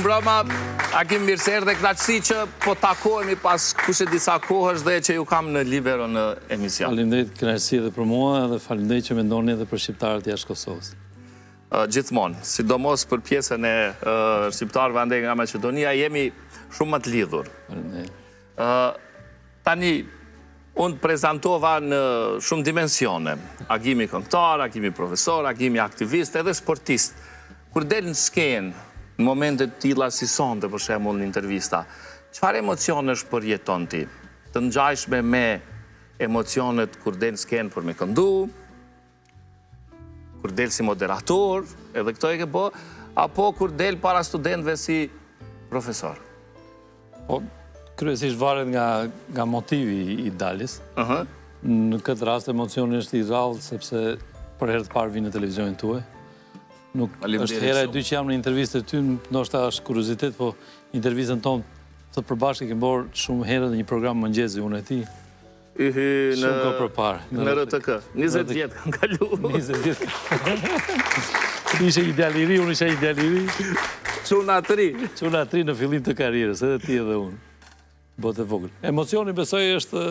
Mirëmbrëma, Agim mirë se erdhe, kënaqësi që po takohemi pas kush e di sa kohësh dhe që ju kam në Libero në emision. Faleminderit, kënaqësi edhe për mua edhe faleminderit që mendoni edhe për shqiptarët jashtë Kosovës. Gjithmonë, sidomos për pjesën e shqiptarëve andej nga Maqedonia, jemi shumë më të lidhur. Faleminderit. Tani, unë të prezantova në shumë dimensione. Agimi këngëtar, Agimi profesor, Agimi aktivist, edhe sportist. Kur del në skenë, në momente të tilla si sonte, për shembull në intervista, çfarë emocionesh përjeton ti? Të ngjashme me emocionet kur del në skenë për me këndu, kur del si moderator, edhe këto e ke bo, apo kur del para studentëve si profesor? Po, kryesisht varet nga, nga motivi i daljes. Uh -huh. Në këtë rast emocioni është i rrallë, sepse për herë të parë vij në televizionin tuaj. Nuk është hera e dytë që jam në intervistë te ty, ndoshta është kuriozitet, po intervistën tonë të përbashkët kemi bërë shumë herë në një program mëngjezi unë e ti. Yhy në... Shumë kohë përpara. Në RTK. 20 vjet kanë kalu. 20 vjet. Ti ishe një djalë i ri, unë isha një djalë i ri. Çuna të ri. Çuna të ri në fillim të karrierës, edhe ti edhe unë. Botë e vogël. Emocioni besoj është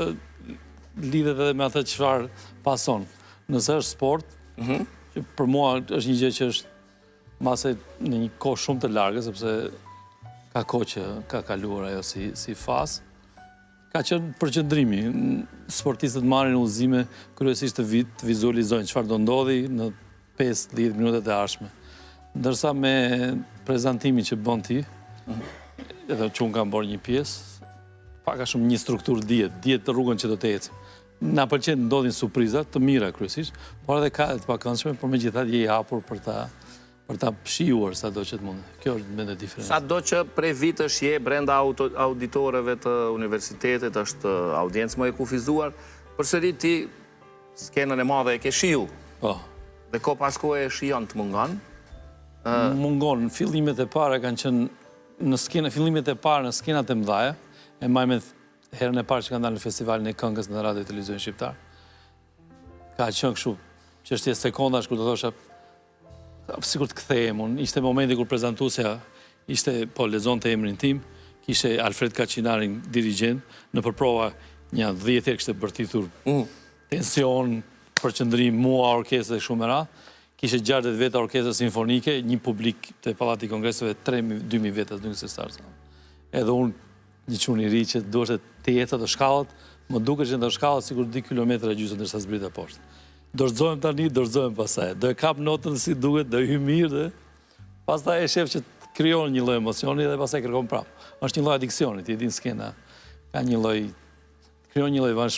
lidhet edhe me atë çfarë pason. Nëse është sport, mhm. që për mua është një gjë që është mbase në një kohë shumë të largët, sepse ka kohë që ka kaluar ajo si, si fazë. Ka qenë përqendrimi, sportistët marrin udhëzime kryesisht të vit, të vizualizojnë çfarë do ndodhi në 5-10 minutat e ardhshme. Ndërsa me prezantimin që bën ti, edhe që unë kam bërë një pjesë, pak a shumë një strukturë dihet, dihet rrugën që do të ecim. Na pëlqen të ndodhin surpriza, të mira kryesisht, por edhe ka edhe të pakëndshme, por megjithatë je i hapur për ta për ta shijuar sado që të mundet. Kjo është mendoj diferenca. Sado që prej vitesh je brenda auditoreve të universitetit, është audiencë më e kufizuar, përsëri ti skenën e madhe e ke shiju. Po. Dhe kohë pas kohe e shijon të mungon? Mungon, fillimet e para kanë qenë në skenë, fillimet e para në skenat e mëdhaja, e mbaj mend herën e parë që kam dalë në festivalin e këngës në Radio Televizionin Shqiptar. Ka qenë kështu, çështje sekondash kur do thosha sikur të kthehem unë, ishte momenti kur prezantuesja ishte po lexonte emrin tim, kishte Alfred Kaçinarin dirigjent, nëpër prova nja 10 herë kishte bërtitur mm. tension, përqendrim, mua orkestër e kështu me radhë. Kishte 60 veta orkestër simfonike, një publik te Pallati i Kongreseve 3 2000 veta, nuk e di sa. Edhe unë Një çun i ri që duhej të ecë ato shkallët, më dukeshin ato shkallët sikur 2 kilometra e gjysmë ndërsa zbrita poshtë. Dorëzohem tani, dorëzohem pastaj. Do e kap notën si duhet, do hyj mirë dhe pastaj e shef që të krijon një lloj emocioni dhe pastaj kërkon prapë. Është një lloj adiksioni, ti e din skena ka një lloj krijon një lloj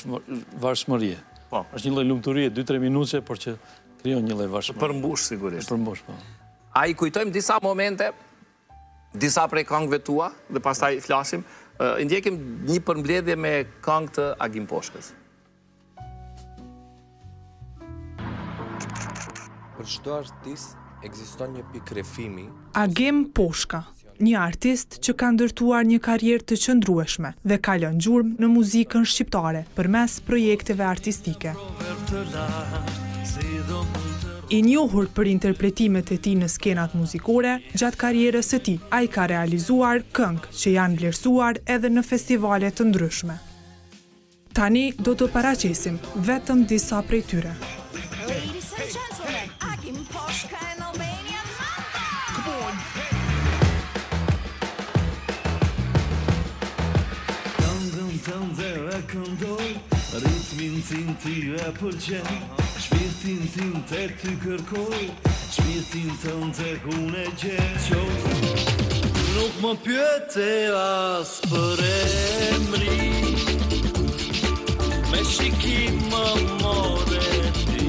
varshmërie. Po. Është një lloj lumturie 2-3 minutëshe, por që krijon një lloj varshmërie. Përmbush sigurisht. Përmbush, po. A i kujtojmë disa momente disa prej këngëve tua dhe pastaj flasim. I ndjekim një përmbledhje me këngë të Agim Poshkës. Për çdo artist ekziston një pikë rrëfimi. Agim Poshka, një artist që ka ndërtuar një karrierë të qëndrueshme dhe ka lënë gjurmë në muzikën shqiptare përmes projekteve artistike. I njohur për interpretimet e tij në skenat muzikore, gjatë karrierës së tij, ai ka realizuar këngë që janë vlerësuar edhe në festivale të ndryshme. Tani do të paraqesim vetëm disa prej tyre. Ritmin tim ti e pëlqen Shpirtin tim te ty kërkoj Shpirtin tënd tek unë e gjej Nuk më pyete as për emrin Me shikim më more ti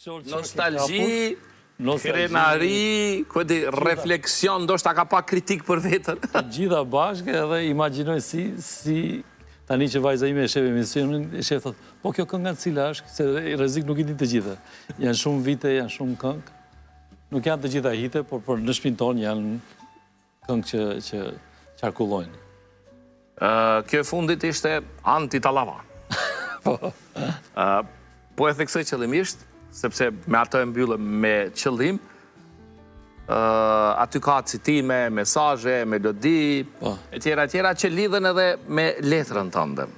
Nostalgji, krenari, ku e di, refleksion, ndoshta ka pak kritikë për veten. Të gjitha bashkë edhe imagjinoj si, si tani që vajza ime e sheh emisionin, e sheh thotë, po kjo kënga cila është, se rrezik nuk i di të gjitha. Janë shumë vite, janë shumë këngë. Nuk janë të gjitha hite, por për në shpinë tonë janë këngë që, që qarkullojnë. Kjo e fundit ishte anti-tallava. Po. Po e theksoj qëllimisht, sepse me ato e mbyllëm me qëllim, aty ka citime, mesazhe, melodi, po. e tjera, e tjera, që lidhen edhe me letrën tënde.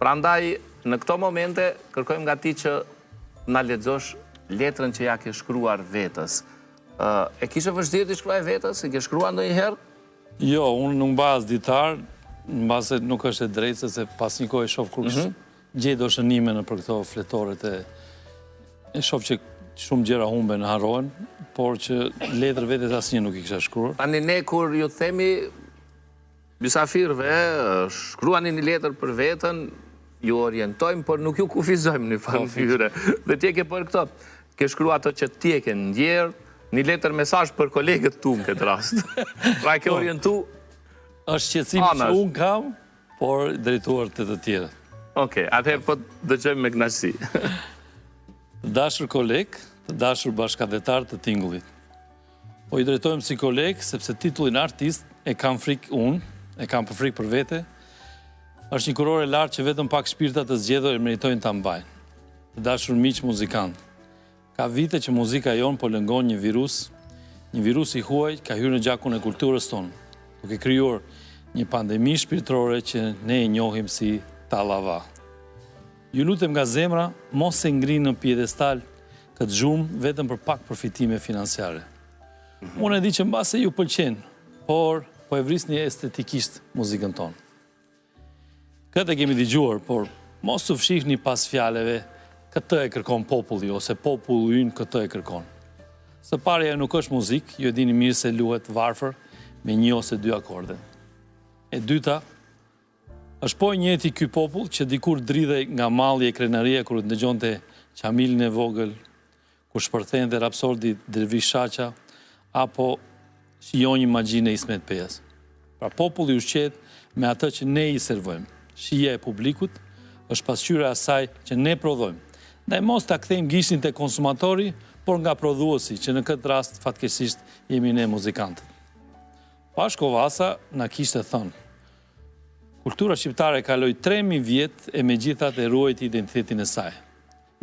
Prandaj, në këto momente, kërkojmë nga ti që na lexosh letrën që ia ke shkruar vetes. E kishe vështirë t'i shkruaje vetes? E ke shkruar ndonjëherë? Jo, unë nuk mbaj as ditar, mbase nuk është e drejtë, sepse pas një kohe shoh kur mm -hmm. gjej do shënime nëpër këto fletoret e e shoh që shumë gjëra humben, harrohen, por që letër vetes asnjë nuk i kisha shkruar. Tani ne kur ju themi Mysafirëve, shkruani një letër për veten, ju orientojmë, por nuk ju kufizojmë në farë mënyre. Dhe ti e ke bërë këtë. Ke shkruar ato që ti e ke ndjerë, një letër mesazh për kolegët tu në këtë rast. Pra e ke po. orientu është shqetësimi që unë kam, por drejtuar te të tjerët. Okej, atëherë po të dëgjojmë me kënaqësi. Të dashur kolegë, të dashur bashkatdhetarë të tingullit. Po i drejtohem si koleg, sepse titullin artist e kam frikë unë, e kam për frikë për vete. Është një kurorë e lartë që vetëm pak shpirtra të zgjedhur e meritojnë ta mbajnë. Të dashur miq muzikantë, ka vite që muzika jonë po lëngon një virus, një virus i huaj ka hyrë në gjakun e kulturës tonë, duke krijuar një pandemi shpirtërore që ne e njohim si tallava. Ju lutem nga zemra, mos e ngrini në piedestal këtë zhurmë vetëm për pak përfitime financiare. Unë e di që mbase ju pëlqen, por po e vrisni estetikisht muzikën tonë. Këtë e kemi dëgjuar, por mos u fshihni pas fjalëve këtë e kërkon populli ose populli ynë këtë e kërkon. Së pari ajo nuk është muzikë, ju e dini mirë se luhet varfër me një ose dy akorde. E dyta, Është po i njëjti ky popull që dikur dridhej nga malli e krenaria kur dëgjonte Qamilin e vogël, kur shpërthente rapsodi Dervish Shaqa apo shijonte magjinë e Ismet Pejës. Pra populli ushqehet me atë që ne i servojmë. Shija e publikut është pasqyra e asaj që ne prodhojmë. Ndaj mos ta kthejmë gishtin te konsumatori, por nga prodhuesi, që në këtë rast fatkeqësisht jemi ne muzikantët. Pashko Vasa na kishte thënë, Kultura shqiptare kaloi 3000 vjet e megjithatë e ruajti identitetin e saj.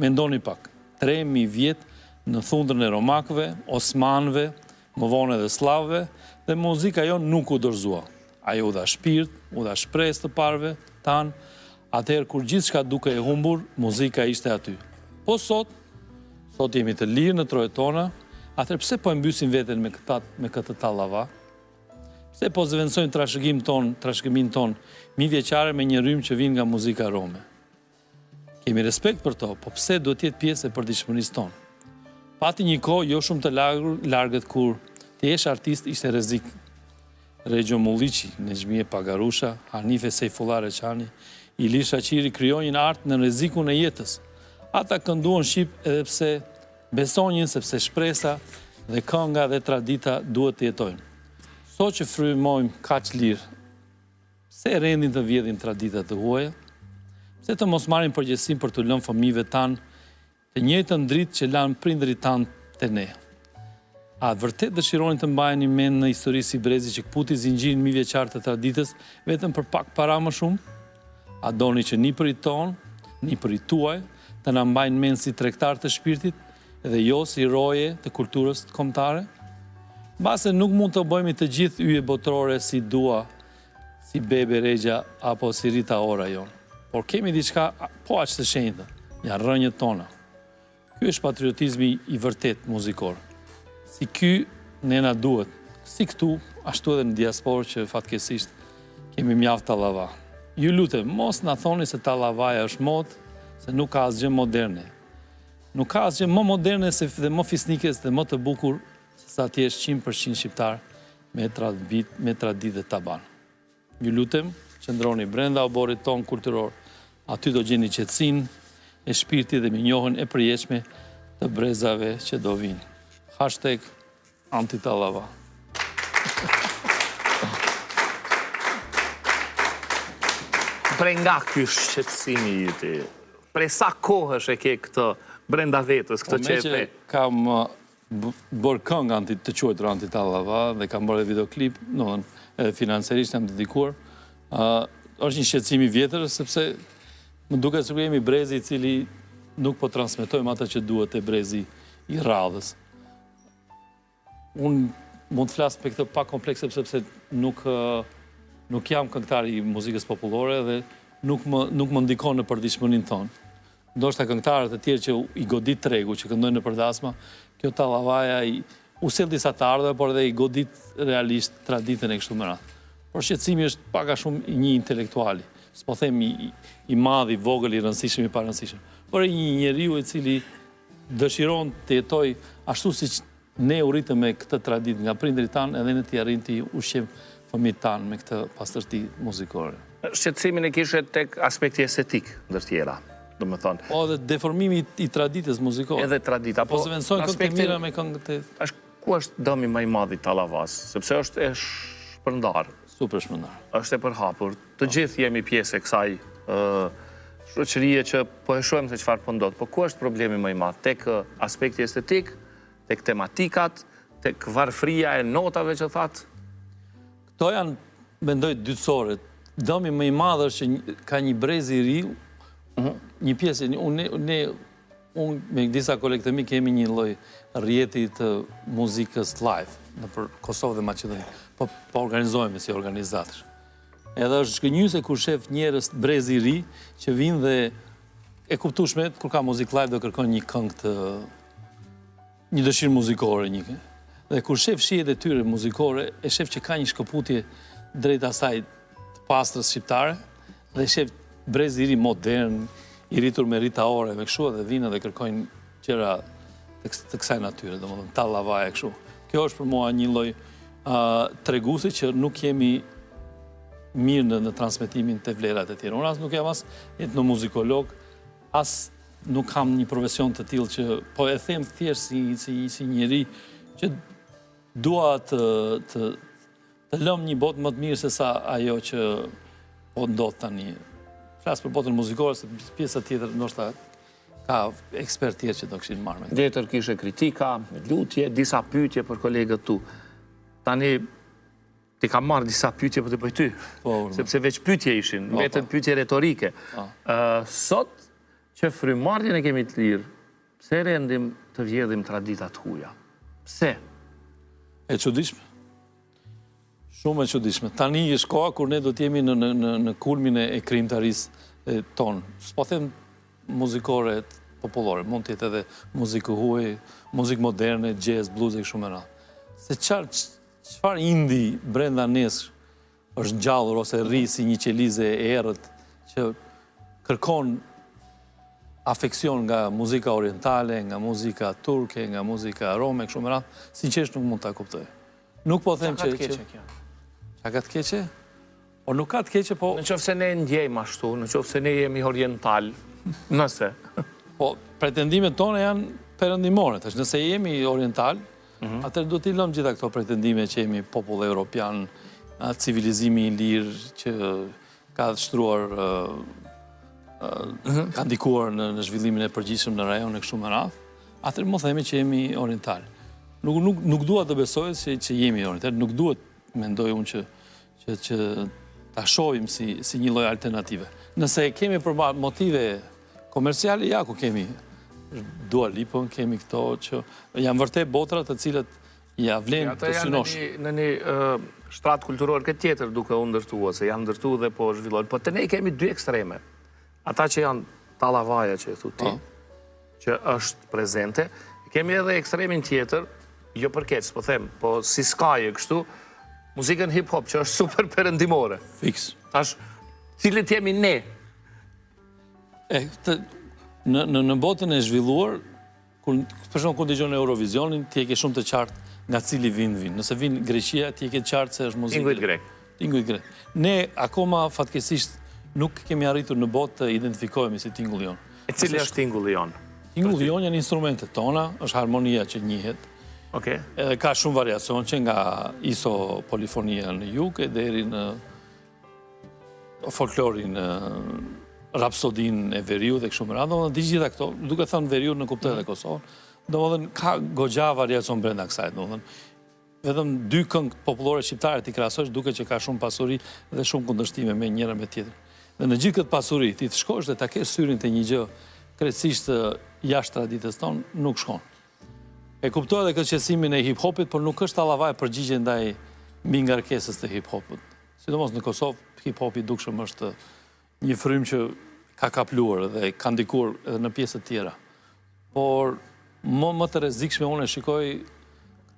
Mendoni pak, 3000 vjet në thundrën e romakëve, osmanëve, më vonë edhe sllavëve, dhe muzika jonë nuk u dorëzua. Ajo u dha shpirt, u dha shpresë të parëve tanë, atëherë kur gjithçka dukej e humbur, muzika ishte aty. Po sot, sot jemi të lirë në trojet tona, atëherë pse po e mbysim veten me këta me këtë tallava? Pse po zëvendësojmë trashëgim tonë, trashëgiminë tonë mijëvjeçare me një rrymë që vjen nga muzika rome? Kemi respekt për to, po pse duhet të jetë pjesë e përditshmërisë tonë? Pati një kohë jo shumë të largët kur të jesh artist ishte rrezik. Rexho Mulliqi, Nexhmije Pagarusha, Hanife Sejfullah Reçani, Ilir Shaqiri krijonin art në rrezikun e jetës. Ata kënduan shqip edhe pse Besonin sepse shpresa dhe kënga dhe tradita duhet të jetojnë. Sot që frymojmë kaq lirë, pse rendim të vjedhim tradita të huaja? Pse të mos marrim përgjegjësinë për t'u lënë fëmijëve tanë të njëjtën dritë që lanë prindërit tanë te ne? A vërtet dëshironi të mbaheni mend në histori si brezi që këputi zinxhirin mijëvjeçar të traditës vetëm për pak para më shumë? A doni që nipërit tonë, nipërit tuaj, të na mbajnë mend si tregtarë të shpirtit dhe jo si roje të kulturës kombëtare? Mbase nuk mund të bëhemi të gjithë yje botërore si Dua, si Bebe Rexha apo si Rita Ora jonë, por kemi diçka po aq të shenjtë, janë rrënjët tona. Ky është patriotizmi i vërtetë muzikor. Si ky ne na duhet, si këtu, ashtu edhe në diasporë që fatkeqësisht kemi mjaft tallava. Ju lutem, mos na thoni se tallavaja është modë, se nuk ka asgjë moderne. Nuk ka asgjë më moderne se dhe më fisnike dhe më të bukur se sa të jesh 100% shqiptar me traditë, me traditë dhe taban. Ju lutem, qëndroni brenda oborrit tonë kulturor. Aty do gjeni qetësinë e shpirtit dhe mirënjohjen e përjetshme të brezave që do vijnë. Hashtag antitallava. Prej nga ky shqetësimi i yti? Prej sa kohësh e ke këtë brenda vetes, këtë po, që e the? Kam bërë këngë anti, të quajtur antitallava dhe kam bërë edhe videoklip, domethënë, edhe financiarisht jam dedikuar. Uh, është një shqetësim i vjetër, sepse më duket sikur jemi brezi i cili nuk po transmetojmë atë që duhet te brezi i radhës. Unë mund të flas për këtë pa komplekse sepse nuk nuk jam këngëtar i muzikës popullore dhe nuk më nuk më ndikon në përditshmërinë tonë. Ndoshta këngëtarët e tjerë që i godit tregu, që këndojnë nëpër dasma, kjo tallavaja i u sjell disa të ardhura, por edhe i godit realisht traditën e kështu me radhë. Por shqetësimi është pak a shumë i një intelektuali. S'po them i, i madh, i vogël, i rëndësishëm, i parëndësishëm, por i një njeriu i cili dëshiron të jetojë ashtu siç ne u rritëm me këtë traditë nga prindërit tanë edhe ne t'i arrijmë t'i ushqejmë fëmijët tanë me këtë pastërti muzikore. Shqetësimin e kishe tek aspekti estetik, ndër tjera, domethënë. Po edhe deformimi i traditës muzikore. Edhe tradita, po. Po zëvendësojnë këngë të mira me këngë të... Tash, ku është dëmi më i madh i tallavasë? Sepse është e shpërndarë. Super shpërndarë. Është e përhapur. Të gjithë jemi pjesë e kësaj shoqërie që po e shohim se çfarë po ndodh. Po ku është problemi më i madh? Tek aspekti estetik, tek tematikat, tek varfëria e notave që thatë? Këto janë, mendoj, dytësore. Dëmi më i madh është që ka një brez i ri, mhm. një pjesë, unë ne unë me disa kolegë të mi kemi një lloj rrjeti të muzikës live nëpër Kosovë dhe Maqedoni. Po po organizohemi si organizatë. Edhe është zhgënjyese kur shef njerëz brez i ri që vijnë dhe e kuptueshme kur ka muzikë live do kërkojnë një këngë të një dëshirë muzikore një. Dhe kur shef shijet e tyre muzikore, e shef që ka një shkëputje drejt asaj të pastrës shqiptare dhe shef brez i ri modern, i rritur me Rita Ora me kështu edhe vijnë dhe kërkojnë gjëra të, të kësaj natyre, domethënë tallava e kështu. Kjo është për mua një lloj uh, treguesi që nuk jemi mirë në, në transmetimin të vlerat e tjera. Unë as nuk jam as etnomuzikolog, as nuk kam një profesion të tillë që po e them thjesht si si si njeri që dua të të të lëmë një botë më të mirë se sa ajo që po ndodh tani. Flas për botën muzikore, se pjesa tjetër ndoshta ka ekspertë tjerë që do kishin marrë me këtë. Letër kishe kritika, lutje, disa pyetje për kolegët tu. Tani T'i kam marrë disa pyetje po t'i bëj ty. Po, sepse veç pyetje ishin, po, mbetën po. pyetje retorike. Po. Sot që frymëmarrjen e kemi të lirë, pse rendim të vjedhim tradita të huaja? Pse? E çuditshme. Shumë e çuditshme. Tani është koha kur ne do të jemi në në në në kulmin e, e krijimtarisë tonë. S'po them muzikore popullore, mund të jetë edhe muzikë huaj, muzikë moderne, jazz, blues e kështu me radhë. Se çfarë Çfarë indi brenda nesh është ngjallur ose rri si një qelizë e errët që kërkon afeksion nga muzika orientale, nga muzika turke, nga muzika rome, kështu me radhë, sinqerisht nuk mund ta kuptoj. Nuk po them që... Çka ka të keqe kjo? Çka ka të keqe? Po nuk ka të keqe, po... Në qoftë se ne ndjejmë ashtu, në qoftë se ne jemi oriental, nëse... Po, pretendimet tona janë perëndimore, tash nëse jemi oriental, mhm. atëherë duhet t'i lëmë gjitha këto pretendime që jemi popull europian, civilizimi i lirë që ka shtruar, mhm. ka ndikuar në, në zhvillimin e përgjithshëm në rajon e kështu me radhë, atëherë mund themi që jemi oriental. Nuk, nuk, nuk dua të besoj që, që jemi oriental, nuk duhet mendoj unë që që që ta shohim si si një lloj alternative. Nëse e kemi për motive komerciale, ja ku kemi Dua Lipën, kemi këto që janë vërtet botra të cilat ia vlen të synosh. Ato janë në një shtrat kulturor këtë tjetër duke u ndërtu, ose janë ndërtu dhe po zhvillohen. Po te ne kemi dy ekstreme. Ata që janë tallavaja që e thu ti, po. që është prezente, kemi edhe ekstremin tjetër, jo për keq, po them, po si skaje kështu, muzikën hip hop që është super perëndimore. Fiks. Tash, cilët jemi ne? E, të, në, në, në botën e zhvilluar, Kur, për shembull, kur dëgjon Eurovisionin, ti e ke shumë të qartë nga cili vend vjen. Nëse vjen Greqia, ti e ke të qartë se është muzikë. Tingujt grek. Tingujt grek. Ne akoma fatkeqësisht nuk kemi arritur në botë të identifikohemi si tingulli jonë. E cili është tingulli jonë? Tingulli jonë janë instrumentet tona, është harmonia që njihet. Okej. Edhe ka shumë variacion që nga iso polifonia në jug e deri në folklorin rapsodin e veriut e kështu me radhë, domethënë të gjitha këto, duke thënë veriu nënkuptoj edhe Kosovën, domethënë ka goxha variacion brenda kësaj, domethënë vetëm dy këngë popullore shqiptare t'i krahasosh duket që ka shumë pasuri dhe shumë kundërshtime me njëra me tjetrën. Dhe në gjithë këtë pasuri ti të shkosh dhe ta kesh syrin te një gjë krejtësisht jashtë traditës tonë, nuk shkon. E kuptoj edhe këtë shqetësimin e hip-hopit, por nuk është tallava e përgjigje ndaj mbingarkesës të hip-hopit. Sidomos në Kosovë, hip-hopi dukshëm është një frymë që ka kapluar dhe ka ndikuar edhe në pjesë të tjera. Por më më të rrezikshme unë e shikoj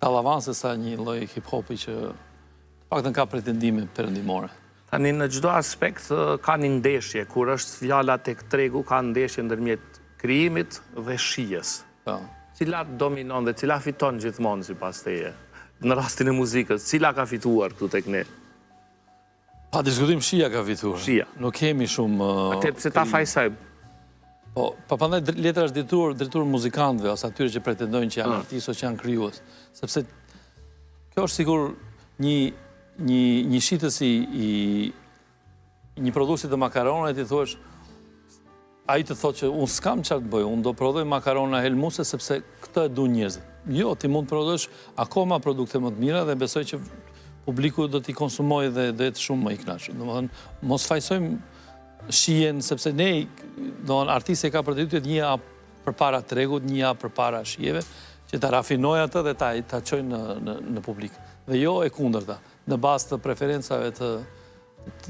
tallavan se sa një lloj hip-hopi që të paktën ka pretendime perëndimore. Tani në çdo aspekt ka një ndeshje, kur është fjala tek tregu ka ndeshje ndërmjet krijimit dhe shijes. Po. Cila dominon dhe cila fiton gjithmonë sipas teje? Në rastin e muzikës, cila ka fituar këtu tek ne? Pa diskutim shija ka fituar. Shija. Nuk kemi shumë... Atëherë pse ta fajsojmë? Po, pa prandaj letra është drejtuar, drejtuar muzikantëve ose atyre që pretendojnë që janë mm. artistë ose që janë krijues. Sepse kjo është sikur një një një shitës i i një prodhuesi të makaronave t'i thuash Ai të thotë që unë s'kam çfarë të bëj, unë do prodhoj makarona helmuese sepse këtë e duan njerëzit. Jo, ti mund të prodhosh akoma produkte më të mira dhe besoj që publiku do t'i konsumojë dhe do jetë shumë më i kënaqur. Domethënë, mos fajsojmë shijen sepse ne, domethënë, artisti e ka për detyrë të jetë një hap përpara tregut, një hap përpara shijeve, që ta rafinojë atë dhe ta ta çojë në në në publik. Dhe jo e kundërta, në bazë të preferencave të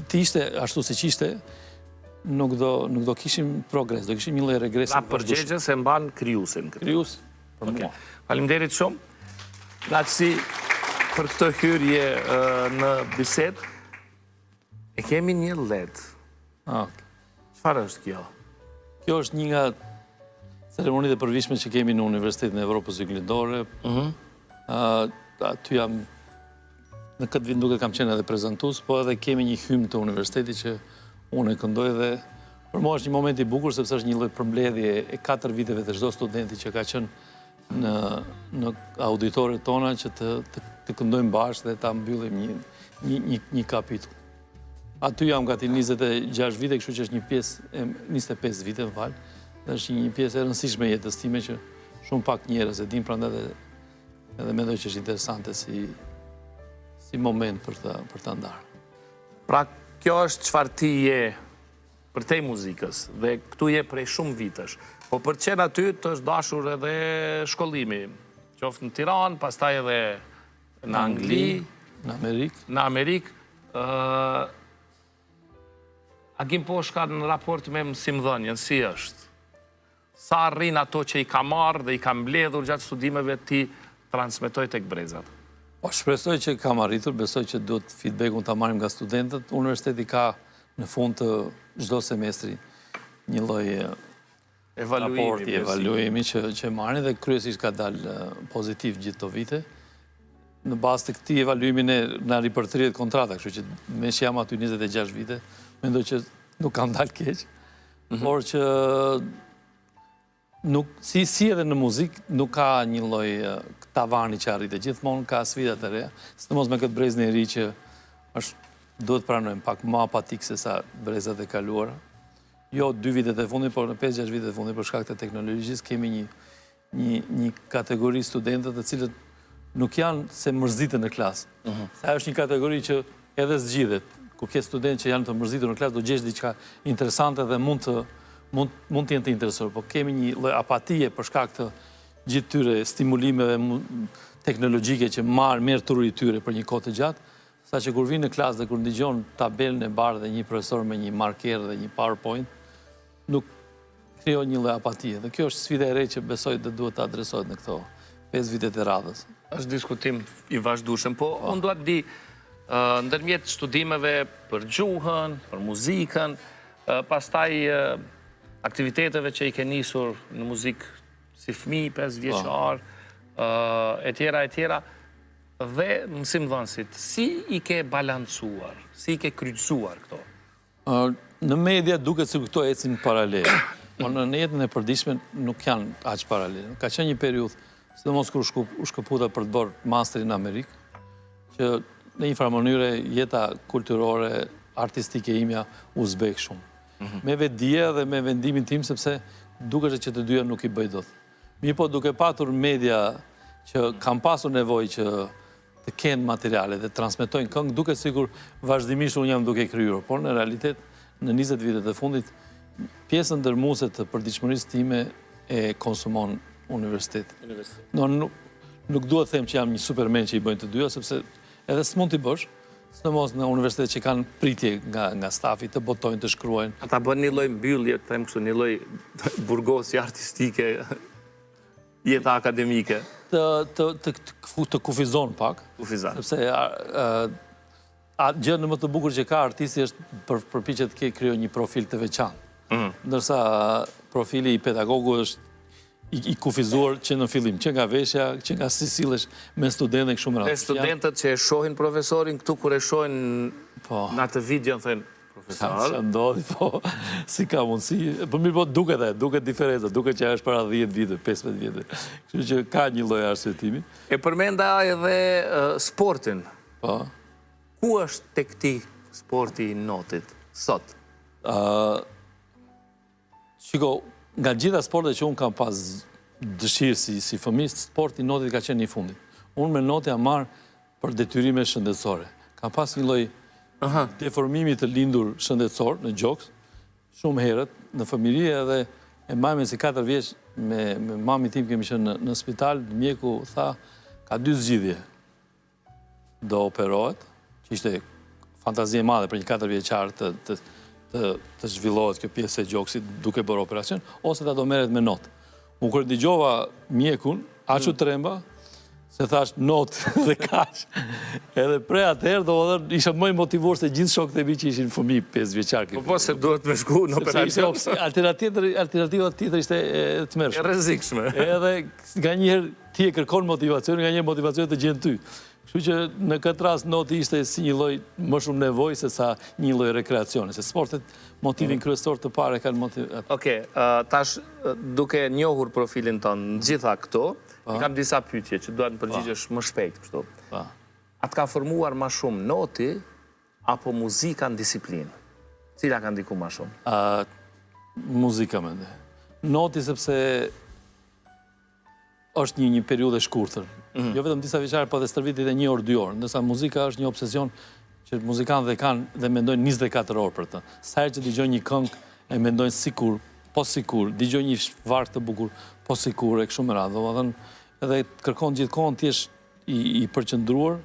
Të ishte ashtu siç ishte, nuk do, nuk do kishim progres, do kishim një lloj regresi. Pra përgjegjës e mban krijuesin. Krijues, për mua. Faleminderit shumë. Kënaqësi për këtë hyrje në bisedë. E kemi një LED. Ah. Çfarë është kjo? Kjo është një nga ceremonitë e përvitshme që kemi në Universitetin e Evropës Juglindore. Mhm. Aty jam në këtë vit duket kam qenë edhe prezantues, po edhe kemi një himn të universitetit që unë e këndoj dhe për mua është një moment i bukur sepse është një lloj përmbledhje e katër viteve të çdo studenti që ka qenë në në auditoret tona që të të, të këndojmë bashkë dhe ta mbyllim një një një, një kapitull. Aty jam gati 26 vite, kështu që është një pjesë e 25 vite, më fal, dhe është një pjesë e rëndësishme e jetës time që shumë pak njerëz e dinë, prandaj edhe edhe mendoj që është interesante si si moment për të për ta ndarë. Pra, kjo është çfarë ti je përtej muzikës dhe këtu je prej shumë vitesh. Po për të qenë aty të është dashur edhe shkollimi, qoftë në Tiranë, pastaj edhe në Angli, në Amerikë. Në Amerikë, ë Agim Poshka në raport me mësimdhënien, si është? Sa arrin ato që i ka marrë dhe i ka mbledhur gjatë studimeve t'i transmetojë tek brezat? Po, shpresoj që kam arritur, besoj që duhet feedbackun ta marrim nga studentët. Universiteti ka në fund të çdo semestri një lloj raporti, evaluimi që, që marrin dhe kryesisht ka dalë pozitiv gjithë këto vite. Në bazë të këtij evaluimi ne na ripërtërihet kontrata, kështu që meqë jam aty 26 vite, mendoj që nuk kam dalë keq, mm -hmm. por që nuk si si edhe në muzikë nuk ka një lloj tavani që arritet, gjithmonë ka sfida të reja, sidomos me këtë brezin e ri që është duhet pranojmë pak më apatik se sa brezat e kaluara. Jo dy vitet e fundit, por në 5-6 vitet e fundit për shkak të teknologjisë kemi një një një kategori studentët të cilët nuk janë se mërziten në klasë. Uh mhm. -huh. Se ajo është një kategori që edhe zgjidhet. Kur ke studentë që janë të mërzitur në klasë, do gjesh diçka interesante dhe mund të mund mund të jenë të interesuar, po kemi një lloj apatie për shkak të gjithë tyre stimulimeve teknologjike që marr merr truri i tyre për një kohë të gjatë, Sa që kur vijnë në klasë dhe kur ndigjon tabelën e bardhë dhe një profesor me një marker dhe një PowerPoint, nuk krijon një lloj apatie. Dhe kjo është sfida e re që besoj dhe duhet të adresohet në këto 5 vitet e radhës. Është diskutim i vazhdueshëm, po unë dua të di ndërmjet studimeve për gjuhën, për muzikën, pastaj aktiviteteve që i ke nisur në muzikë si fëmijë, 5 vjeçar, e tjera e tjera, Dhe mësimdhënësit, si i ke balancuar, si i ke kryqëzuar këto? Në media duket sikur këto ecin paralel. Po në në jetën e përditshme nuk janë aq paralele. Ka qenë një periudhë, sidomos kur u shkëputa për të bërë masterin në Amerikë, që në një farë mënyre jeta kulturore, artistike imja u zbeh shumë. Mhm. Me vetëdije dhe me vendimin tim, sepse dukeshe që të dyja nuk i bëj dot. Mirëpo duke patur media që kam pasur nevojë që të kenë materiale dhe transmetojnë këngë, duket sikur vazhdimisht unë jam duke krijuar, por në realitet në 20 vitet e fundit pjesën dërmuese të përditshmërisë time e konsumon universiteti. No, nuk, nuk dua të them që jam një superman që i bëjnë të dyja, sepse edhe s'mund t'i bësh, sidomos në universitet që kanë pritje nga, nga stafi, të botojnë, të shkruajnë. A ta bën një lloj mbyllje, të them kështu, një lloj burgosje artistike, jeta akademike? Të, të, të, të, të kufizon pak. Kufizon. Sepse a, a, a, gjënë më të bukur që ka artisti është për, përpiqet të krijojë një profil të veçantë. Mm. Ndërsa profili i pedagogut është i, i kufizuar që në fillim, që nga veshja, që nga si sillesh me studentët e kështu me radhë. Studentët që e shohin profesorin këtu kur e shohin po. në atë video thonë profesor. Ça ndodhi, po, si ka mundësi, po mirë po duket e, duket diferenca, duket që është para 10 vite, 15 vite. Kështu që ka një lloj arsyetimi. E përmenda edhe sportin. Po. Ku është tek ti sporti i notit sot? Ë Shiko, nga gjitha sportet që unë kam pas dëshirë si, si fëmijë, sporti i notit ka qenë i fundit. Unë me not jam marrë për detyrime shëndetësore. Kam pas një lloj deformimi të lindur shëndetësor në gjoks, shumë herët në fëmijëri edhe e mbaj mend si 4 vjeç me, me mamin tim kemi qenë në, në spital, mjeku tha ka dy zgjidhje. do operohet, që ishte fantazi e madhe për një 4 vjeçar të, të, të, të zhvillohet kjo pjesë e gjoksit duke bërë operacion, ose ta do merret me not. Unë kur dëgjova mjekun, aq u mm. tremba, se thash not dhe kaq. Edhe prej atëherë, domethënë, isha më i motivuar se gjithë shokët e mi që ishin fëmijë 5 vjeçar. Po po se duhet me shku në operacion. Alternativa alternativa tjetër ishte e tmerrshme. E rrezikshme. Edhe nganjëherë Ti e kërkon motivacionin, nganjëherë motivacioni të gjen ty. Kështu që në këtë rast noti ishte si një lloj më shumë nevojë se sa një lloj rekreacioni, se sportet motivin mm. kryesor të parë e kanë motiv. Okej, tash duke njohur profilin tënd në gjitha këto, po. i kam disa pyetje që duhet të përgjigjesh më shpejt kështu. Po. A të ka formuar më shumë noti apo muzika në disiplinë? Cila ka ndiku më shumë? Ë muzika mendoj. Noti sepse është një një periudhë e shkurtër. Mm. Jo vetëm disa vjeçare, po edhe stërvitet edhe një orë, dy orë. Ndërsa muzika është një obsesion që muzikantët e kanë dhe mendojnë 24 orë për të. Sa herë që dëgjojnë një këngë e mendojnë sikur, po sikur, dëgjojnë një varg të bukur, po sikur e kështu me radhë. Domethënë, edhe kërkon gjithë kohën të jesh i, i përqendruar,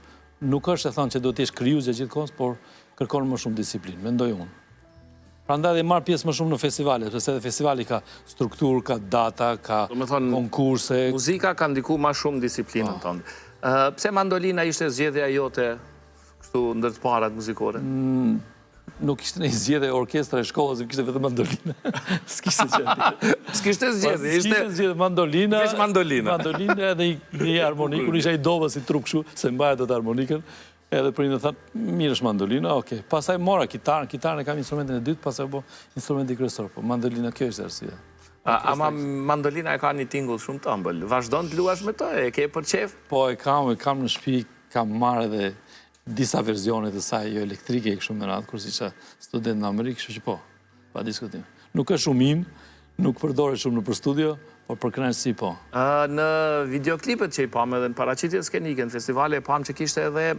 nuk është e thënë që duhet të jesh krijues gjatë gjithë kohës, por kërkon më shumë disiplinë, mendoj unë. Prandaj dhe marr pjesë më shumë në festivale, sepse edhe festivali ka strukturë, ka data, ka konkurse. Muzika ka ndiku ma shumë disiplinën po. tënde. Pse mandolina ishte zgjedhja jote kështu ndër të parat muzikore? Mm, nuk ishte një zgjedhje orkestra e shkollës, kishte vetëm mandolina. S'kishte zgjedhje. S'kishte zgjedhje, ishte S'kishte zgjedhje mandolina. Veç mandolina. Mandolina edhe një harmonikë, unë isha i dobët si trup kështu, s'e mbaja dot harmonikën. Edhe prindët thanë, mirë është mandolina, ok. Pastaj mora kitarën, kitarën e kam instrumentin e dytë, pastaj u bë instrumenti kryesor, po mandolina kjo ishte arsyeja. Ama mandolina e ka një tingull shumë të ëmbël. Vazhdon të luash me të, e ke për qejf? Po e kam, e kam në shtëpi, kam marrë edhe disa versione të saj jo elektrike e kështu me radhë, kur isha student në Amerikë, kështu që po, pa diskutim. Nuk është shumë in, nuk përdoret shumë nëpër studio, por për kënaqësi po. Në videoklipet që i pamë edhe në paraqitjet skenike në festivale e pamë që kishte edhe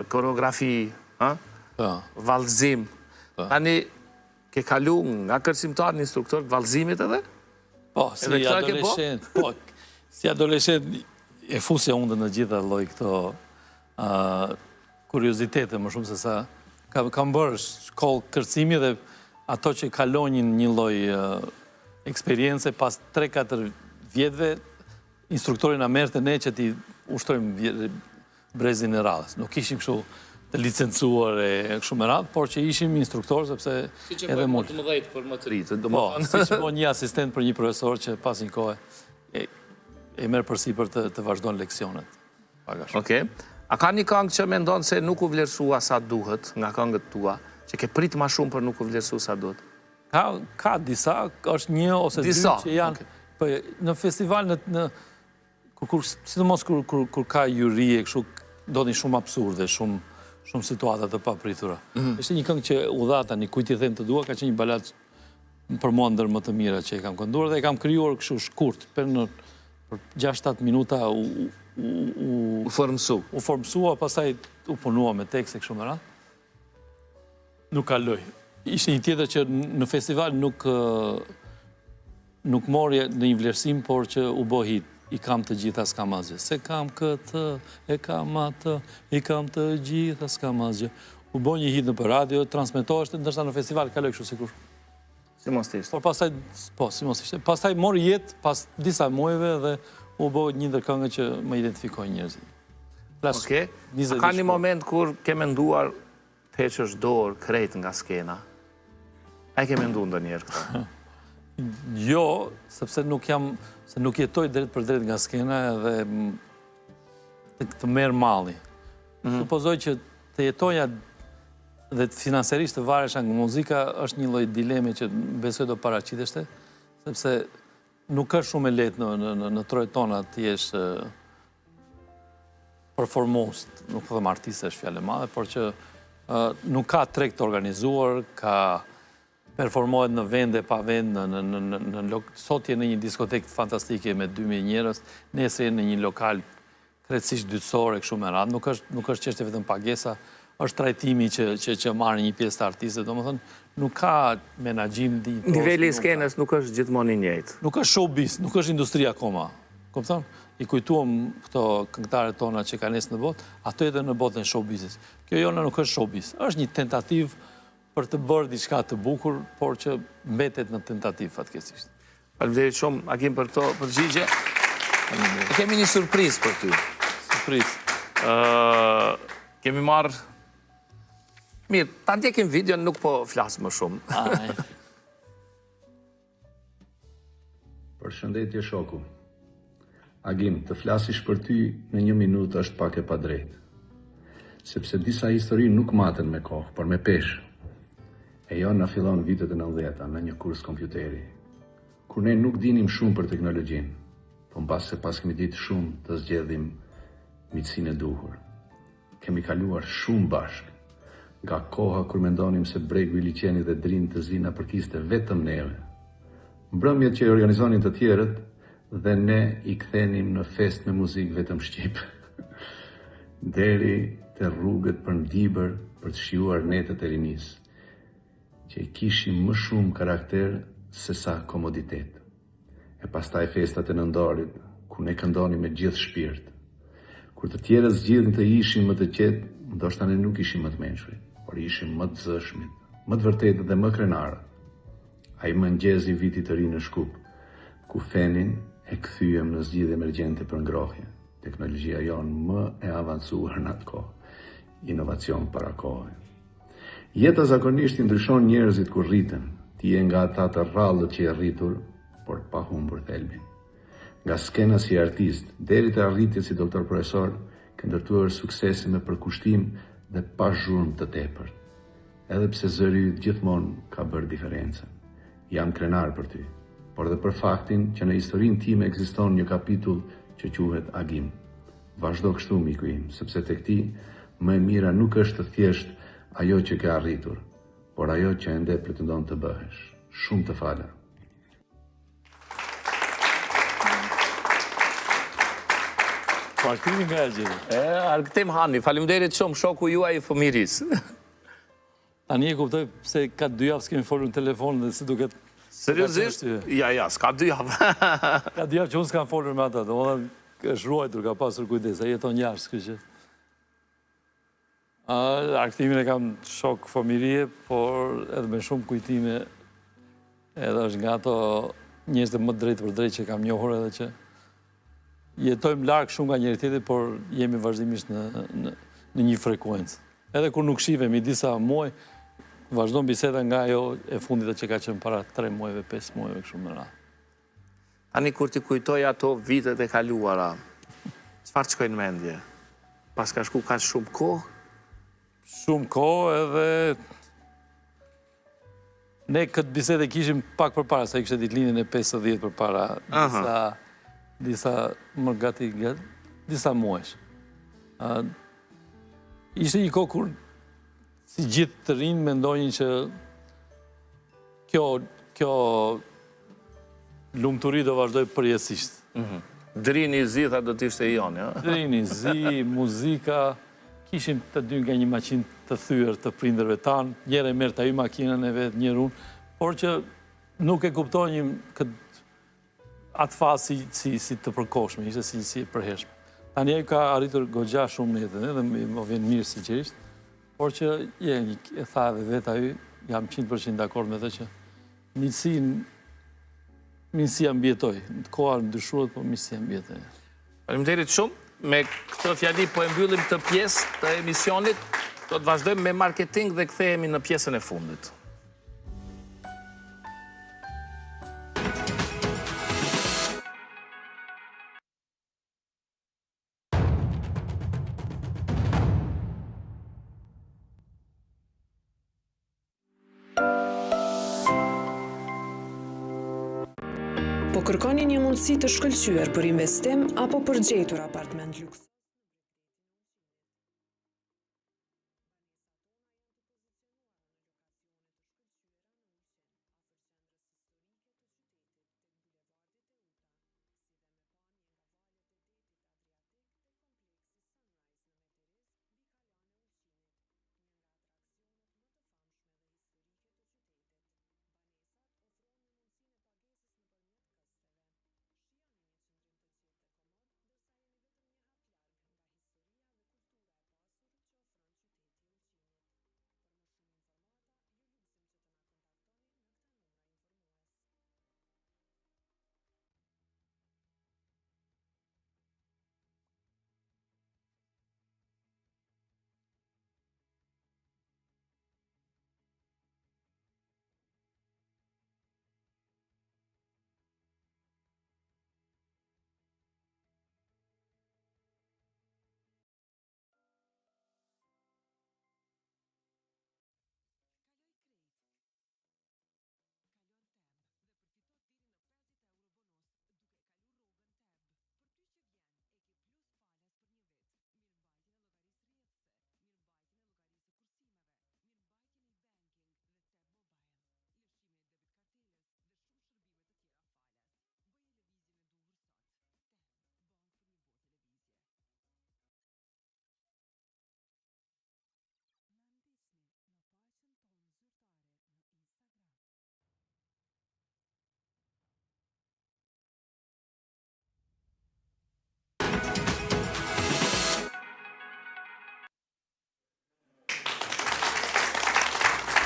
koreografi, ë? Po. Vallëzim. Po. Tani ke kalu nga kërcimtar në instruktor të vallëzimit edhe? Po, si adoleshent, po, si adoleshent e fusja unë në gjitha lloj këto kuriozitete më shumë se sa kam bërë shkollë kërcimi dhe ato që kalojnë një lloj eksperience pas 3-4 vjetëve instruktori na merrte ne që t'i ushtrojmë brezin e radhës. Nuk ishim kështu të licencuar e kështu me radhë, por që ishim instruktor sepse edhe mund. Si që më të mëdhenjtë për më të rinjtë, po, si që po një asistent për një profesor që pas një kohe e merr përsipër të, të vazhdon leksionet. Okej. A ka një këngë që mendon se nuk u vlerësua sa duhet nga këngët tua, që ke prit ma shumë por nuk u vlerësua sa duhet? Ka, ka disa, është një ose dy që janë, po, në festival, në, në, kur, kur, sidomos kur, kur, kur ka juri e kështu, ndodhin shumë absurde, shumë, shumë situata të papritura. Mm -hmm. Ishte një këngë që u dha tani, kujt t'i them të dua, ka qenë një baladë për mua ndër më të mira që e kam kënduar dhe e kam krijuar kështu shkurt, për në për 6-7 minuta u, u, u, u formësu. U formësua, pastaj u punua me tekst e kështu me radhë. Nuk kaloi. Ishte një tjetër që në festival nuk nuk mori ndonjë vlerësim, por që u bë hit. I kam të gjitha, s'kam asgjë. Se kam këtë, e kam atë, i kam të gjitha, s'kam asgjë. U bë një hit nëpër radio, transmetohej, ndërsa në festival kaloi kështu sikur. Si mos të ishte. Por pastaj, po, si mos ishte. Pastaj mori jetë pas disa muajve dhe u bë një ndër këngët që më identifikojnë njerëzit. Okej. A ka një moment kur ke menduar Të heqësh dorë krejt nga skena. A e ke mendu ndonjëherë këtë? Jo, sepse nuk jam, se nuk jetoj drejtpërdrejt nga skena edhe të, të merr malli. Mm -hmm. Supozoj që të jetoja dhe të financiarisht të varesha nga muzika është një lloj dileme që besoj do paraqiteshte, sepse nuk është shumë e lehtë në, në, në, në trojet tona të jesh performues, nuk po them artist është fjalë e madhe, por që nuk ka treg të organizuar, ka performohet në vende pa vend, në, në, në, në, në, në sot je në një diskotekë fantastike me 2000 njerëz, nesër je në një lokal krejtësisht dytësor e kështu me radhë, nuk është nuk është çështje vetëm pagesa, është trajtimi që që që marrin një pjesë të artistëve, domethënë nuk ka menaxhim dinjitoz. Niveli i skenës nuk është gjithmonë i njëjtë. Nuk është showbiz, nuk është industri akoma. Kupton? I kujtuam këto këngëtarët tona që kanë ecë në botë, ato jetojnë në botën e showbizit. Kjo jona nuk është showbiz, është një tentativë për të bërë diçka të bukur, por që mbetet në tentativë fatkeqësisht. Faleminderit shumë Agim për këto përgjigje. Faleminderit. Kemi një surprizë për ty. Surprizë. Ë, kemi marrë Mirë, ta ndjekim videon, nuk po flas më shumë. Përshëndetje shoku. Agim, të flasish për ty në një minutë është pak e padrejtë. Sepse disa histori nuk maten me kohë, por me peshë. E jona fillon vitet e nëntëdhjeta në një kurs kompjuteri. Kur ne nuk dinim shumë për teknologjinë, po mbase paskemi ditë shumë të zgjedhim miqësinë e duhur. Kemi kaluar shumë bashkë. Nga koha kur mendonim se bregu i liqenit dhe Drinit të Zi na përkiste vetëm neve. Mbrëmjet që i organizonin të tjerët dhe ne i kthenim në festë me muzikë vetëm shqip. Deri te rrugët për në Dibër për të shijuar netët e rinisë, që i kishim më shumë karakter sesa komoditet. E pastaj festat e nëntorit, ku ne këndonim me gjithë shpirt. Kur të tjerët zgjidhnin të ishin më të qetë, ndoshta ne nuk ishim më të mençurit, por ishim më të zëshmit, më të vërtetët dhe më krenarët. Ai mëngjes i Vitit të Ri në Shkup, ku fenin e kthyem në zgjidhje emergjente për ngrohje, teknologjia jonë më e avancuar në atë kohë, inovacion para kohe. Jeta zakonisht i ndryshon njerëzit kur rriten, ti je nga ata të rrallët që je rritur, por pa humbur thelbin. Nga skena si artist, deri te arritjet si doktor profesor, ke ndërtuar suksese me përkushtim dhe pa zhurmë të tepërt. Edhe pse zëri yt gjithmonë ka bërë diferencën. Jam krenar për ty, por dhe për faktin që në historinë time ekziston një kapitull që quhet Agim. Vazhdo kështu miku im, sepse tek ti më e mira nuk është thjesht ajo që ke arritur, por ajo që ende pretendon të bëhesh. Shumë të fala. Po Argëtimi nga e gjeti. E, Argëtim Hani, faleminderit shumë shoku juaj i fëmijërisë. Tani e kuptoj pse ka dy javë s'kemi folur në telefon dhe si duket Seriozisht? Ja, ja, s'ka dy javë. Ka dy javë që unë s'kam folur me ata, domethënë është ruajtur, ka pasur kujdes, ai jeton jashtë, kështu që. Argëtimin e kam shok fëmijërie, por edhe me shumë kujtime, edhe është nga ato njerëzit më drejtpërdrejt që kam njohur edhe që Jetojmë larg shumë nga njëri-tjetri, por jemi vazhdimisht në, në, në një frekuencë. Edhe kur nuk shihemi disa muaj, vazhdon biseda nga ajo e fundit që ka qenë para 3 muajve, 5 muajve, kështu me radhë. Tani kur t'i kujtoj ato vitet e kaluara, çfarë të shkon në mendje? Paska shku kaq shumë kohë? Shumë kohë edhe... Ne këtë bisedë e kishim pak përpara, se ai kishte ditëlindjen e 50 përpara, disa, disa, më gati, disa muajsh. Ishte një kohë kur si gjithë të rinjtë mendonin që kjo, kjo lumturi do vazhdojë përjetësisht. Mhm. Drini i zi, tha do të ishte i joni, a? Drini i zi, muzika, kishim të dy nga një maqinë të thyer të prindërve tanë, njëherë e merrte ai makinën e vet, njëherë unë, por që nuk e kuptonim këtë atë fazë si, si, si të përkohshme, ishte si, si e përhershme. Tani ai ka arritur goxha shumë në jetën dhe më vjen mirë sinqerisht, por që je, e tha edhe vetë ai, jam 100% dakord me të që miqësinë, miqësia mbijetoi. Koha ndryshuat, po miqësia mbijetoi. Faleminderit shumë. Me këtë fjali po e mbyllim këtë pjesë të emisionit. Do të vazhdojmë me marketing dhe kthehemi në pjesën e fundit. Po kërkoni një mundësi të shkëlqyer për investim apo për gjetur apartment luksoz?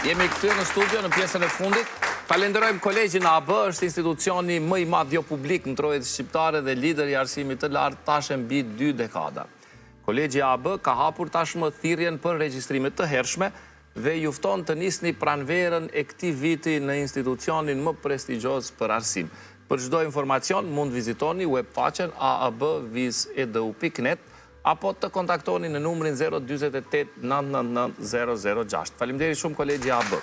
Jemi kthyer në studio në pjesën e fundit. Falenderojmë Kolegjin AAB, është institucioni më i madh jo publik në trojet shqiptare dhe lider i arsimit të lartë tash e mbi dy dekada. Kolegji AAB ka hapur tashmë thirrjen për regjistrime të hershme dhe ju fton të nisni pranverën e këtij viti në institucionin më prestigjioz për arsim. Për çdo informacion mund vizitoni web-faqen aab.edu.net apo të kontaktoni në numrin 048 999 006. Faleminderit shumë Kolegji AAB.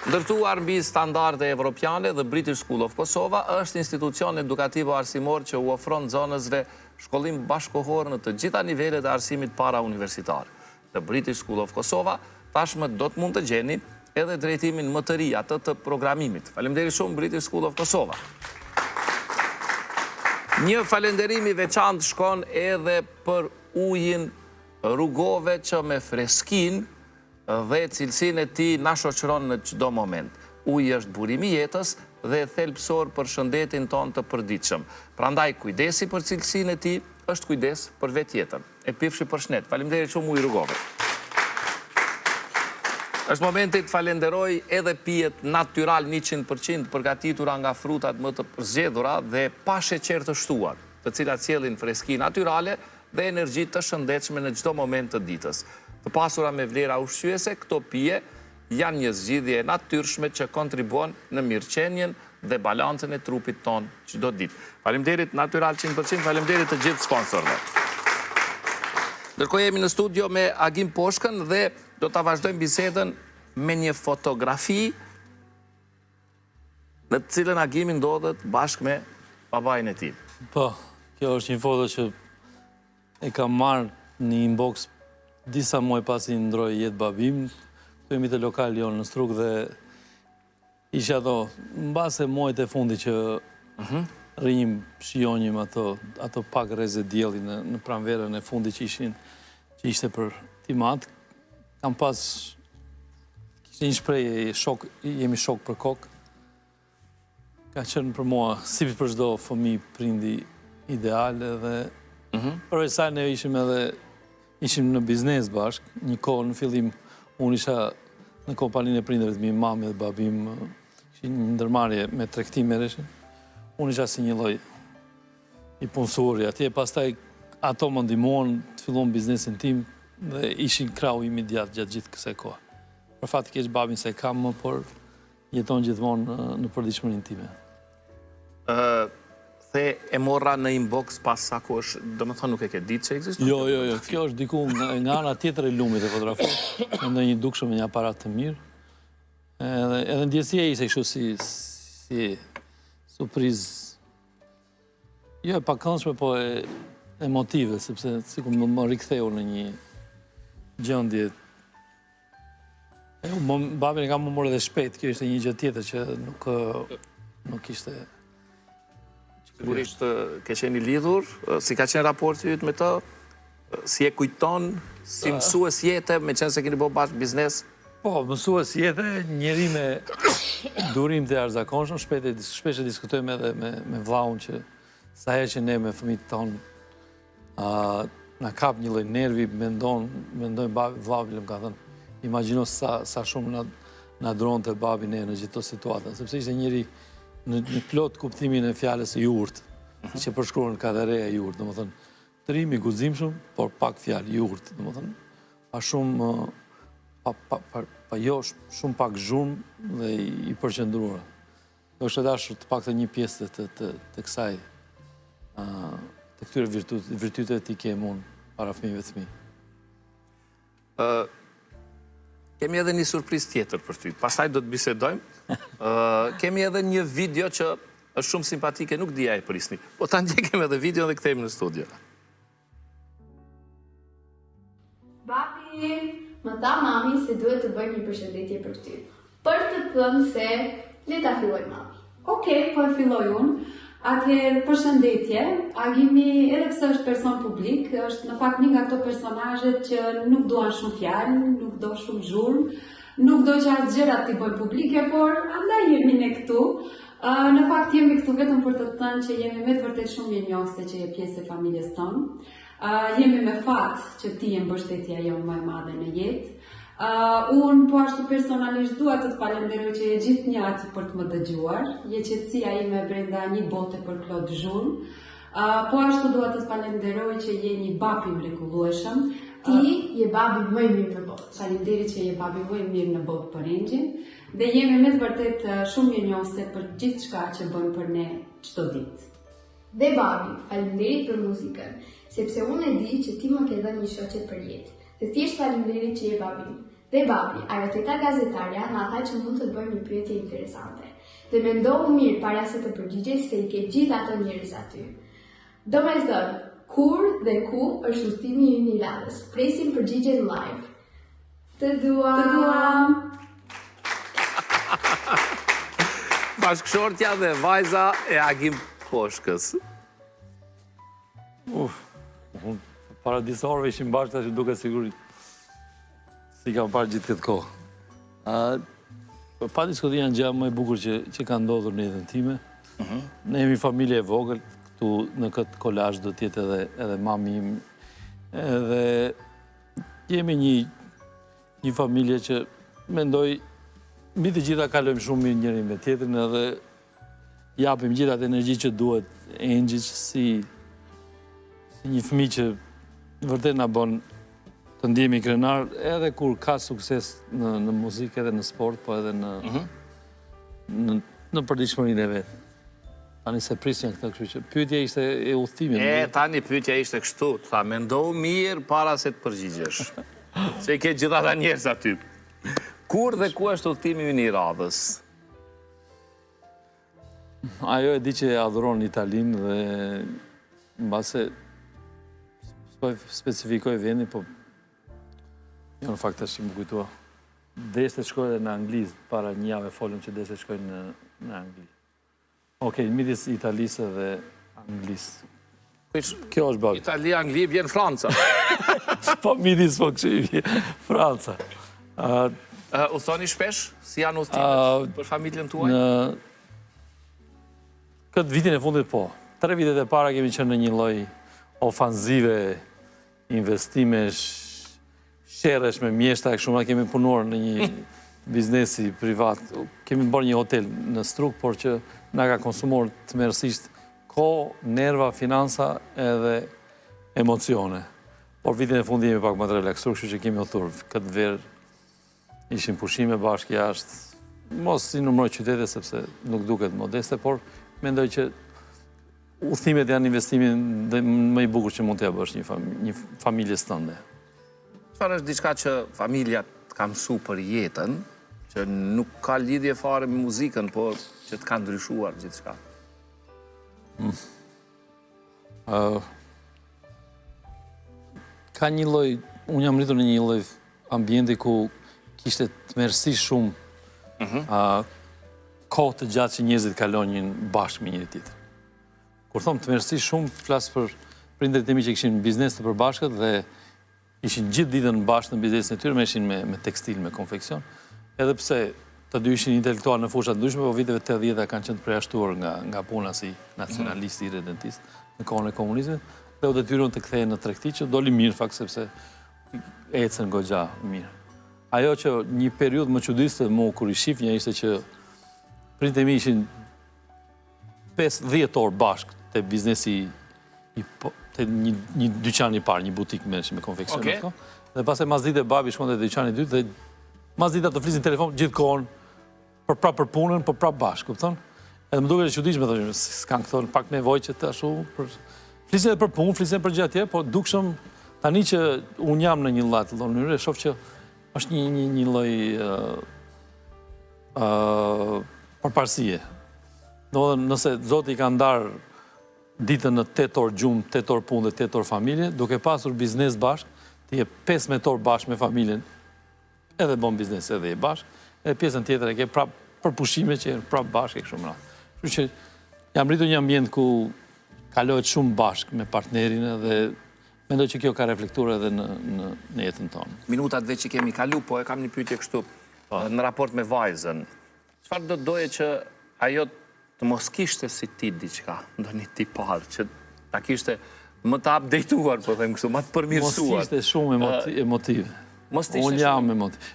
Ndërtuar mbi standarde evropiane The British School of Kosova është institucion edukativo-arsimor që u ofron nxënësve shkollim bashkëkohor në të gjitha nivelet e arsimit parauniversitar. The British School of Kosova tashmë do të mund të gjeni edhe drejtimin më të ri, atë të programimit. Faleminderit shumë British School of Kosova. Një falenderim i veçantë shkon edhe për ujin Rugove që me freskinë dhe cilësinë e tij na shoqëron në çdo moment. Uji është burim i jetës dhe thelbësor për shëndetin tonë të përditshëm. Prandaj kujdesi për cilësinë e tij është kujdes për vetë jetën. E pifshi për shnet. Faleminderit shumë Ujë Rugove. Është momenti të falenderoj edhe pijet natyral 100% përgatitura nga frutat më të përzgjedhura dhe pa sheqer të shtuar, të cilat sjellin freski natyrale dhe energji të shëndetshme në çdo moment të ditës. Të pasura me vlera ushqyese, këto pije janë një zgjidhje e natyrshme që kontribuon në mirëqenien dhe balancën e trupit tonë çdo ditë. Faleminderit Natyral 100%, faleminderit të gjithë sponsorëve. Ndërkohë jemi në studio me Agim Poshkën dhe do ta vazhdojmë bisedën. me një fotografi në të cilën Agimi ndodhet bashkë me babain e tij. Po, kjo është një foto që e kam marrë në inbox disa muaj pasi ndërroi jetë babi im. Këtu jemi te lokali jonë në Strugë dhe ishe ato, mbase muajt e fundit që mhm. rrinim, shijonim ato, ato pak rreze dielli në, në pranverën e fundit që ishin, që ishte për tim atë. Kam pas Kishte një shprehje, shok, jemi shok për kokë. Ka qenë për mua, si për çdo fëmijë prindi ideal edhe mm -hmm. përveç saj ne ishim edhe ishim në biznes bashkë, një kohë në fillim unë isha në kompaninë e prindërve të mi, mami dhe babi im, ishin një ndërmarrje me tregti merreshin. Unë isha si një lloj i punësuari atje, pastaj ato më ndihmuan të filluam biznesin tim dhe ishin krahu im i djathtë gjatë gjithë kësaj kohe. Për fat të keq babin s'e kam më, por jeton gjithmonë në, në përditshmërinë time. Ë the e morra në inbox pas sa kohësh, domethënë nuk e ke ditë që ekziston? Jo, jo, jo, kjo është diku nga, nga ana tjetër e lumit e fotografuar, me ndonjë dukshëm me një aparat të mirë. Edhe edhe ndjesia ishte kështu si si surprizë Jo e pakëndshme, po e emotive, sepse sikur më, më riktheu në një gjendje. E, më, babin e kam humbur edhe shpejt, kjo ishte një gjë tjetër që nuk, nuk ishte... Sigurisht ke qenë i lidhur, si ka qenë raporti yt me të, si e kujton, si mësues jete, meqenëse keni bo bashkë biznes? Po, mësues jete, njeri me durim të jashtëzakonshëm, shpesh e shpesh e diskutojmë edhe me me vllaun që sa herë që ne me fëmijët tonë ë na kap një lloj nervi, mendon, mendojmë babi, vllau më ka thënë, imagjino sa sa shumë na na duronte babi ne në gjithë këto situata, sepse ishte njeri në, në plot kuptimin e fjalës i urtë, siç e përshkruan Kadareja i urtë, domethënë Trim i guximshëm, por pak fjalë, i urtë, domethënë, pa shumë, pa, pa, pa, pa jo shumë pak zhurmë dhe i përqendruar. Do kisha dashur të paktën një pjesë të, të, të, të kësaj, të këtyre virtyt, virtyteve t'i kem unë para fëmijëve të mi. Ë kemi edhe një surprizë tjetër për ty. Pastaj do të bisedojmë. Ë kemi edhe një video që është shumë simpatike, nuk di a e prisni. Po ta ndjekim edhe videon dhe kthehemi në studio. Babi, më tha mami se duhet të bëj një përshëndetje për ty. Për të thënë se le ta fillojë mami. Okej, po e filloj unë. Atëherë, përshëndetje. Agimi, edhe pse është person publik, është në fakt një nga këto personazhet që nuk duan shumë fjalë, nuk do shumë zhurmë, nuk do që as gjërat t'i bëjë publike, por andaj jemi ne këtu. Në fakt jemi këtu vetëm për të të thënë që jemi me të vërtetë shumë mirënjohëse që je pjesë e familjes tonë. Jemi me fat që ti je mbështetja jonë më e madhe në jetë. Unë po ashtu personalisht dua të të falenderoj që je gjithnjë aty për të më dëgjuar. Je qetësia ime brenda një bote përplot zhurmë. Po ashtu dua të të falenderoj që je një bab i mrekullueshëm. Ti je babi më i mirë në botë. Faleminderit që je babi më i mirë në botë për Enxhin dhe jemi me të vërtetë shumë mirënjohëse për gjithçka që bën për ne çdo ditë. Dhe babi, faleminderit për muzikën, sepse unë e di që ti më ke dhënë një shoqe për jetë. Dhe thjesht faleminderit që je babi im. Dhe babi, ajo teta gazetarja na tha që mund të të bëjmë një pyetje interesante. Dhe mendohu mirë para se të përgjigjesh se i ke gjithë ato njerëz aty. Domethënë, kur dhe ku është udhëtimi ynë i radhës? Presim përgjigjen live. Të duam! Të duam! Bashkëshortja dhe vajza e Agim Poshkës. Uf, unë para disa orëve ishim bashkë tash duket sikur s'i kam parë gjithë këtë kohë. A, po, pa diskutim janë gjëja më e bukur që, që ka ndodhur në jetën time. Uh mhm. -huh. Ne jemi familje e vogël, këtu në këtë kolazh do të jetë edhe, edhe mami im, edhe Jemi një një familje që mendoj mbi të gjitha kalojmë shumë mirë njëri me tjetrin edhe japim gjithë atë energji që duhet Enxhit si si një fëmijë që vërtet na bën të ndihemi krenar edhe kur ka sukses në në muzikë edhe në sport, po edhe në mm -hmm. në në përditshmërinë e vet. Tani s'e prisja këtë, kështu që pyetja ishte e udhëtimit. E, tani pyetja ishte kështu, të tha, mendohu mirë para se të përgjigjesh. Se i ke gjithë ata njerëz aty. Kur dhe ku është udhëtimi ynë i radhës? Ajo e di që e adhuron Italinë dhe mbase s'po e specifikoj vendin, po jo në fakt tash m'u kujtua. Deshte të shkojë edhe në Angli, para një jave folëm që deshte të shkojë në, në Angli. Okej, midis Italisë dhe Anglisë. Kjo është babi. Itali, Angli, vjen Franca. Po midis po kështu i vjen Franca. Udhëtoni shpesh? Si janë udhëtimet për familjen tuaj? Në këtë vitin e fundit po. Tre vitet e para kemi qenë në një lloj ofanzive investimesh, sherresh me mjeshtra e kështu me kemi punuar në një biznesi privat. Kemi bërë një hotel në Strugë, por që na ka konsumuar tmerrësisht kohë, nerva, financa edhe emocione. Por vitin e fundit jemi pak më të relaksuar, kështu që kemi udhëtuar. Këtë verë ishim pushime bashkë jashtë. Mos i numëroj qytete sepse nuk duket modeste, por mendoj që Udhëtimet janë investimi më i bukur që mund t'ia bësh një, një familjes tënde. Çfarë është diçka që familja të ka mësu për jetën, që nuk ka lidhje fare me muzikën, por që të ka ndryshuar gjithçka? Mm. Uh, ka një lloj, unë jam rritur në një lloj ambienti ku kishte tmerrësisht shumë mm -hmm. uh, kohë të gjatë që njerëzit kalonin bashkë me njëri-tjetrin. Kur them tmerrësisht shumë, flas për prindërit e mi që kishin biznes të përbashkët dhe ishin gjithë ditën bashkë në biznesin e tyre, merreshin me, me tekstil, me konfeksion. Edhe pse të dy ishin intelektualë në fusha të ndryshme, po viteve 80-ta kanë qenë të përjashtuar nga, nga puna si nacionalistë, irredentistë në kohën e komunizmit, dhe u detyruan të kthehen në tregti që doli mirë fakt sepse ecën goxha mirë. Ajo që një periudhë më çudiste mu kur i shifnja ishte që prindët e mi ishin 5-10 orë bashkë te biznesi i po, te një, një dyqan i parë, një butik me, me konfeksion. Okay. Dhe pastaj masdite babi shkonte te dyqani i dytë dhe masdite të flisnin telefon gjithë kohën për prapë për punën, po prapë bashkë, kupton? Edhe më dukej e çuditshme, thoshim, s'kanë këto pak nevojë që të ashtu për flisin edhe për punë, flisin për gjëra të tjera, po dukshëm tani që unë jam në një lloj të mënyrë, e shoh që është një një një lloj ë ë përparësie. Domethënë, nëse Zoti i ka ndarë ditën në 8 orë gjumë, 8 orë punë dhe 8 orë familje, duke pasur biznes bashkë, ti je 15 orë bashkë me familjen, edhe bon biznes edhe je bashkë, edhe pjesën tjetër e ke prap për pushime që janë prap bashkë e kështu me radhë. Kështu që jam rritur një ambient ku kalohet shumë bashkë me partnerin edhe mendoj që kjo ka reflektuar edhe në në në jetën tonë. Minutat veç që kemi kalu, po e kam një pyetje kështu po. në raport me vajzën. Çfarë do të doje që ajo të mos kishte si ti diçka, ndonjë tipar që ta kishte më të updateuar, po them kështu, më të përmirësuar. Mos ishte shumë emotive. Mos të ishte Unë jam emotiv.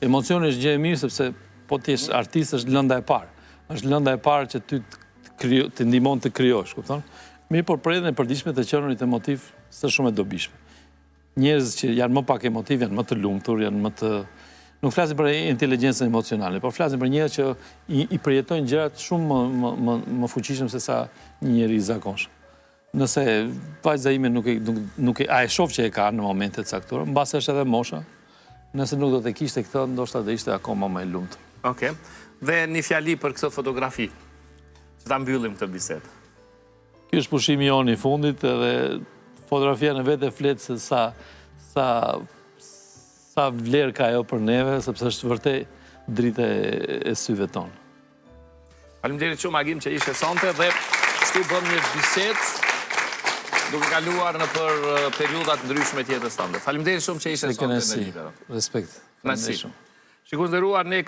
Emocioni është gjë e mirë sepse po të jesh artist është lënda e parë. Është lënda e parë që ty të, të ndihmon të krijosh, kupton? Mirëpo për jetën e përditshme të qenurit emotiv s'është shumë e dobishme. Njerëz që janë më pak emotiv, janë më të lumtur, janë më të Nuk flasim për inteligjencën emocionale, por flasim për njerëz që i, i përjetojnë gjërat shumë më, më, më, më fuqishëm se sa një njeri i zakonshëm. Nëse vajza ime nuk e, nuk, nuk e, a e shoh që e ka në momente të caktuara, mbase është edhe mosha, nëse nuk do të kishte këtë, ndoshta do ishte akoma më e lumtur. Okej. Dhe një fjali për këtë fotografi, që ta mbyllim këtë bisedë. Ky është pushimi jonë i fundit edhe fotografia në vete flet se sa sa sa vlerë ka ajo për neve, sepse është vërtet drita e, e syve tonë. Faleminderit shumë Agim që ishe sonte dhe kështu bëmë një bisedë duke kaluar nëpër periudha të ndryshme të jetës tënde. Faleminderit shumë që ishe sonte në Libero. Respekt. Faleminderit shumë. Shikues të nderuar ne këtu.